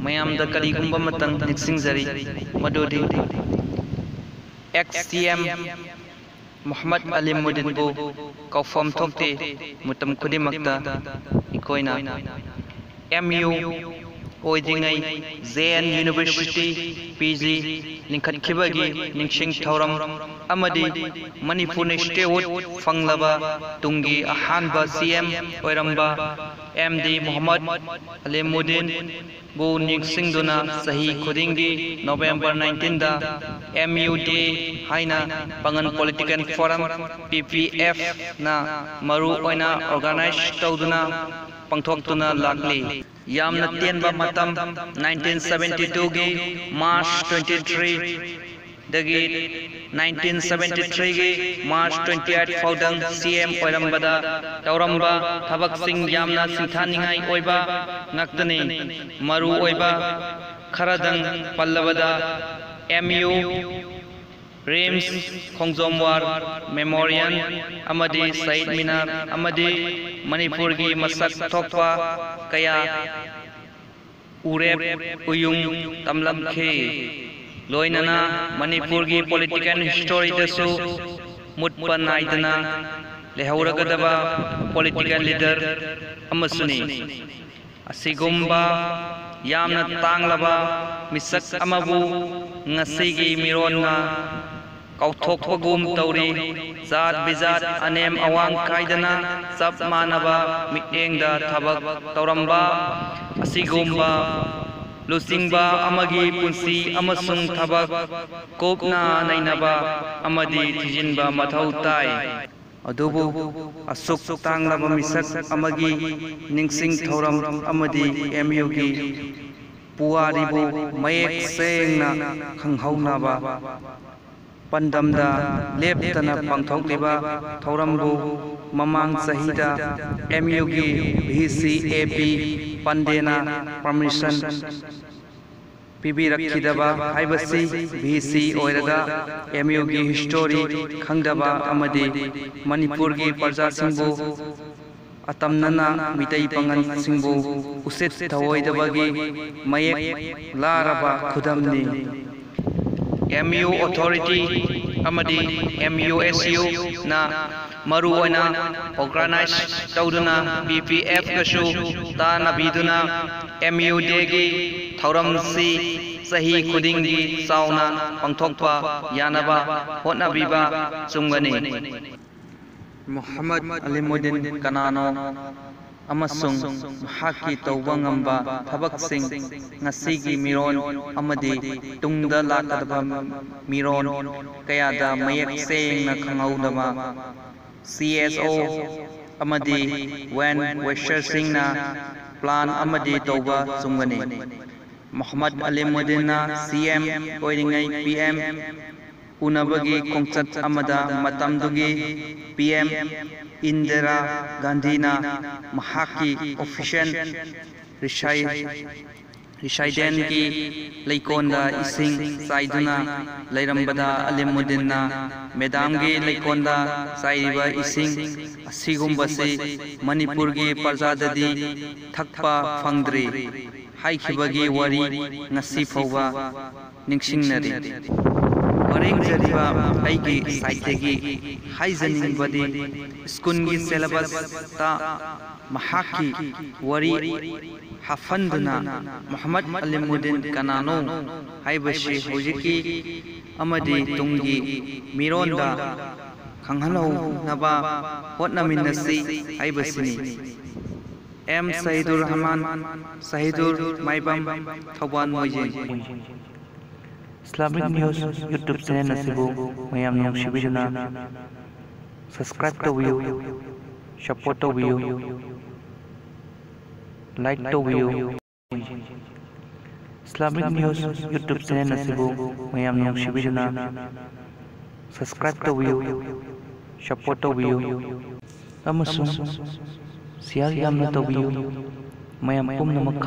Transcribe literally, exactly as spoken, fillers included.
ꯃꯌꯥꯝꯗ ꯀꯔꯤꯒꯨꯝꯕ ꯑꯃꯇꯪ ꯅꯤꯡꯁꯤꯡꯖꯔꯤ, ꯃꯗꯨꯗꯤ ꯑꯦꯛꯁ ꯁꯤ ꯑꯦꯝ ꯃꯨꯍꯝꯃꯗ ꯑꯂꯤꯃꯨꯗꯤꯟꯕꯨ ꯀꯧꯐꯝ ꯊꯣꯛꯇꯦ꯫ ꯃꯇꯝ ꯈꯨꯗꯤꯡꯃꯛꯇ ꯑꯩꯈꯣꯏꯅ ꯑꯦꯝ ꯌꯨ ꯑꯣꯏꯗ꯭ꯔꯤꯉꯩ J N university, P G, ꯂꯤꯡꯈꯠꯈꯤꯕꯒꯤ ꯅꯤꯡꯁꯤꯡ ꯊꯧꯔꯝ ꯑꯃꯗꯤ ꯃꯅꯤꯄꯨꯔꯅ statehood ꯐꯪꯂꯕ ꯇꯨꯡꯒꯤ ꯑꯍꯥꯟꯕ ꯁꯤ ꯑꯦꯝ ꯑꯣꯏꯔꯝꯕ ꯑꯦꯝ ꯗꯤ ꯃꯨꯍꯝꯃꯗ ꯑꯂꯤꯃꯨꯗꯤꯟꯕꯨ ꯅꯤꯡꯁꯤꯡꯗꯨꯅ ꯆꯍꯤ ꯈꯨꯗꯤꯡꯒꯤ ꯅꯣꯕꯦꯝꯕꯔ nineteenꯗ ꯑꯦꯝ ꯌꯨ ꯗꯦ ꯍꯥꯏꯅ ꯄꯥꯉꯟ ꯄꯣꯂꯤꯇꯤꯀꯦꯜ ꯐꯣꯔꯝ, ꯄꯤ ꯄꯤ ꯑꯦꯐꯅ ꯃꯔꯨ ꯑꯣꯏꯅ organize ꯇꯧꯗꯨꯅ ꯄꯥꯡꯊꯣꯛꯇꯨꯅ ꯂꯥꯛꯂꯤ꯫ ꯌꯥꯝꯅ ꯇꯦꯟꯕ ꯃꯇꯝ, nineteen seventy twoꯒꯤ March twenty three ꯗꯒꯤ nineteen seventy threeꯒꯤ March twenty eight ꯐꯥꯎꯗꯪ ꯁꯤ ꯑꯦꯝ ꯑꯣꯏꯔꯝꯕꯗ ꯇꯧꯔꯝꯕ ꯊꯕꯛꯁꯤꯡ ꯌꯥꯝꯅ ꯁꯤꯡꯊꯥꯅꯤꯡꯉꯥꯏ ꯑꯣꯏꯕ ꯉꯥꯛꯇꯅꯤ꯫ ꯃꯔꯨ ꯑꯣꯏꯕ ꯈꯔꯗꯪ ꯄꯜꯂꯕꯗ, ꯑꯦꯝ ꯌꯨ, ꯔꯤꯝꯁ, ꯈꯣꯡꯖꯣꯝ ꯋꯥꯔ ꯃꯦꯃꯣꯔꯤꯌꯦꯜ ꯑꯃꯗꯤ ꯁꯍꯤꯗ ꯃꯤꯅꯥꯔ ꯑꯃꯗꯤ ꯃꯅꯤꯄꯨꯔꯒꯤ ꯃꯁꯛ ꯊꯣꯛꯄ ꯀꯌꯥ ꯎꯔꯦꯞ ꯎꯌꯨꯡ ꯇꯝꯂꯝꯈꯤ꯫ ꯂꯣꯏꯅꯅ ꯃꯅꯤꯄꯨꯔꯒꯤ ꯄꯣꯂꯤꯇꯤꯀꯦꯜ ꯍꯤꯁꯇꯣꯔꯤꯗꯁꯨ ꯃꯨꯠꯄ ꯅꯥꯏꯗꯅ ꯂꯩꯍꯧꯔꯒꯗꯕ ꯄꯣꯂꯤꯇꯤꯀꯦꯜ ꯂꯤꯗꯔ ꯑꯃꯁꯨꯅꯤ꯫ ꯑꯁꯤꯒꯨꯝꯕ ꯌꯥꯝꯅ ꯇꯥꯡꯂꯕ ꯃꯤꯁꯛ ꯑꯃꯕꯨ ꯉꯁꯤꯒꯤ ꯃꯤꯔꯣꯟꯅ ꯀꯥꯎꯊꯣꯛꯄꯒꯨꯝ ꯇꯧꯔꯤ꯫ ꯖꯥꯠ ꯕꯤꯖꯥꯠ, ꯑꯅꯦꯝ ꯑꯋꯥꯡ ꯈꯥꯏꯗꯅ ꯆꯞ ꯃꯥꯟꯅꯕ ꯃꯤꯠꯌꯦꯡꯗ ꯊꯕꯛ ꯇꯧꯔꯝꯕ ꯑꯁꯤꯒꯨꯝꯕ ꯂꯨꯆꯤꯡꯕ ꯑꯃꯒꯤ ꯄꯨꯟꯁꯤ ꯑꯃꯁꯨꯡ ꯊꯕꯛ ꯀꯨꯞꯅ ꯅꯩꯅꯕ ꯑꯃꯗꯤ ꯊꯤꯖꯤꯟꯕ ꯃꯊꯧ ꯇꯥꯏ꯫ ꯑꯗꯨꯕꯨ ꯑꯁꯨꯛ ꯇꯥꯡꯂꯕ ꯃꯤꯁꯛ ꯑꯃꯒꯤ ꯅꯤꯡꯁꯤꯡ ꯊꯧꯔꯝ ꯑꯃꯗꯤ ꯑꯦꯝ ꯌꯨꯒꯤ ꯄꯨꯋꯥꯔꯤꯕꯨ ꯃꯌꯦꯛ ꯁꯦꯡꯅ ꯈꯪꯍꯧꯅꯕ ꯄꯥꯟꯗꯝꯗ ꯂꯦꯞꯇꯅ ꯄꯥꯡꯊꯣꯛꯂꯤꯕ ꯊꯧꯔꯝꯕꯨ ꯃꯃꯥꯡ ꯆꯍꯤꯗ ꯑꯦꯝ ꯌꯨꯒꯤ ꯚꯤ ꯁꯤ ꯑꯦ ꯄꯤ ꯄꯥꯟꯗꯦꯅ permission ꯄꯤꯕꯤꯔꯛꯈꯤꯗꯕ ꯍꯥꯏꯕꯁꯤ ꯚꯤ ꯁꯤ ꯑꯣꯏꯔꯒ ꯑꯦꯝ ꯌꯨꯒꯤ ꯍꯤꯁꯇꯣꯔꯤ ꯈꯪꯗꯕ ꯑꯃꯗꯤ ꯃꯅꯤꯄꯨꯔꯒꯤ ꯄ꯭ꯔꯖꯥꯁꯤꯡꯕꯨ ꯑꯇꯝꯅꯅ ꯃꯤꯇꯩ ꯄꯥꯉꯜꯁꯤꯡꯕꯨ ꯎꯁꯤꯠ ꯊꯑꯣꯏꯗꯕꯒꯤ ꯃꯌꯦꯛ ꯂꯥꯔꯕ ꯈꯨꯗꯝꯅꯤ꯫ ꯑꯦꯝ ꯌꯨ ꯑꯣꯊꯣꯔꯤꯇꯤ ꯑꯃꯗꯤ ꯑꯦꯝ ꯌꯨ ꯑꯦꯁ ꯌꯨꯅ ꯃꯔꯨꯑꯣꯏꯅ ꯑꯣꯔꯒꯅꯥꯏꯖ ꯇꯧꯗꯨꯅ ꯕꯤ ꯄꯤ ꯑꯦꯐꯀꯁꯨ ꯇꯥꯟꯅꯕꯤꯗꯨꯅ ꯑꯦꯝ ꯌꯨ ꯗꯦꯒꯤ ꯊꯧꯔꯝꯁꯤ ꯆꯍꯤ ꯈꯨꯗꯤꯡꯒꯤ ꯆꯥꯎꯅ ꯄꯥꯡꯊꯣꯛꯄ ꯌꯥꯅꯕ ꯍꯣꯠꯅꯕꯤꯕ ꯆꯨꯝꯒꯅꯤ꯫ ꯃꯨꯍꯝꯃꯗ ꯑꯂꯤꯃꯨꯗꯤꯟ ꯀꯅꯥꯅꯣ ꯑꯃꯁꯨꯡ ꯃꯍꯥꯛꯀꯤ ꯇꯧꯕ ꯉꯝꯕ ꯊꯕꯛꯁꯤꯡ ꯉꯁꯤꯒꯤ ꯃꯤꯔꯣꯟ ꯑꯃꯗꯤ ꯇꯨꯡꯗ ꯂꯥꯛꯀꯗꯕ ꯃꯤꯔꯣꯟ ꯀꯌꯥꯗ ꯃꯌꯦꯛ ꯁꯦꯡꯅ ꯈꯪꯍꯧꯗꯕ ꯁꯤ ꯑꯦꯁ ꯑꯣ ꯑꯃꯗꯤ ꯋꯦꯟ ꯋꯦꯁꯔꯁꯤꯡꯅ ꯄ꯭ꯂꯥꯟ ꯑꯃꯗꯤ ꯇꯧꯕ ꯆꯨꯝꯒꯅꯤ꯫ ꯃꯨꯍꯝꯃꯗ ꯑꯂꯤꯃꯨꯗꯤꯟꯅ ꯁꯤ ꯑꯦꯝ ꯑꯣꯏꯔꯤꯉꯩ ꯄꯤ ꯑꯦꯝ ꯎꯅꯕꯒꯤ ꯈꯣꯡꯆꯠ ꯑꯃꯗ ꯃꯇꯝꯗꯨꯒꯤ ꯄꯤ ꯑꯦꯝ ꯏꯟꯗꯤꯔꯥ ꯒꯥꯟꯙꯤꯅ ꯃꯍꯥꯛꯀꯤ ꯑꯣꯐꯤꯁꯤꯌꯦꯜ ꯔꯤꯁꯥꯏ-, ꯔꯤꯁꯥꯏꯗꯦꯟꯒꯤ ꯂꯩꯀꯣꯜꯗ ꯏꯁꯤꯡ ꯆꯥꯏꯗꯨꯅ ꯂꯩꯔꯝꯕꯗ ꯑꯂꯤꯃꯨꯗꯤꯟꯅ ꯃꯦꯗꯥꯝꯒꯤ ꯂꯩꯀꯣꯜꯗ ꯆꯥꯏꯔꯤꯕ ꯏꯁꯤꯡ ꯑꯁꯤꯒꯨꯝꯕꯁꯤ ꯃꯅꯤꯄꯨꯔꯒꯤ ꯄ꯭ꯔꯖꯥꯗꯗꯤ ꯊꯛꯄ ꯐꯪꯗ꯭ꯔꯤ ꯍꯥꯏꯈꯤꯕꯒꯤ ꯋꯥꯔꯤ ꯉꯁꯤ ꯐꯥꯎꯕ ꯅꯤꯡꯁꯤꯡꯅꯔꯤ꯫ ꯋꯥꯔꯦꯡꯖꯔꯤꯕ ꯑꯩꯒꯤ ꯁꯥꯏꯠꯇꯒꯤ ꯍꯥꯏꯖꯅꯤꯡꯕꯗꯤ ꯁ꯭ꯀꯨꯜꯒꯤ ꯁꯦꯂꯦꯕꯁꯇ ꯃꯍꯥꯛꯀꯤ ꯋꯥꯔꯤ ꯍꯥꯞꯍꯟꯗꯨꯅ ꯃꯨꯍꯝꯃꯗ ꯑꯂꯤꯃꯨꯗꯤꯟ ꯀꯅꯥꯅꯣ ꯍꯥꯏꯕꯁꯤ ꯍꯧꯖꯤꯛꯀꯤ ꯑꯃꯗꯤ ꯇꯨꯡꯒꯤ ꯃꯤꯔꯣꯟꯗ ꯈꯪꯍꯜꯍꯧꯅꯕ ꯍꯣꯠꯅꯃꯤꯟꯅꯁꯤ ꯍꯥꯏꯕꯁꯤꯅꯤ꯫ M Shahidur Rahman, Shahidur Maibam, Thoubal Moijing. Islamic News YouTube channel ꯑꯁꯤꯕꯨ ꯃꯌꯥꯝꯅ ꯅꯨꯡꯁꯤꯕꯤꯗꯨꯅ subscribe ꯇꯧꯕꯤꯌꯨ, support ꯇꯧꯕꯤꯌꯨ, like ꯇꯧꯕꯤꯌꯨ꯫ Islamic News YouTube channel ꯑꯁꯤꯕꯨ ꯃꯌꯥꯝꯅ ꯅꯨꯡꯁꯤꯕꯤꯗꯨꯅ subscribe ꯇꯧꯕꯤꯌꯨ, support ꯇꯧꯕꯤꯌꯨ ꯑꯃꯁꯨꯡ share ꯌꯥꯝꯅ ꯇꯧꯕꯤꯌꯨ꯫ ꯃꯌꯥꯝ ꯄꯨꯝꯅꯃꯛ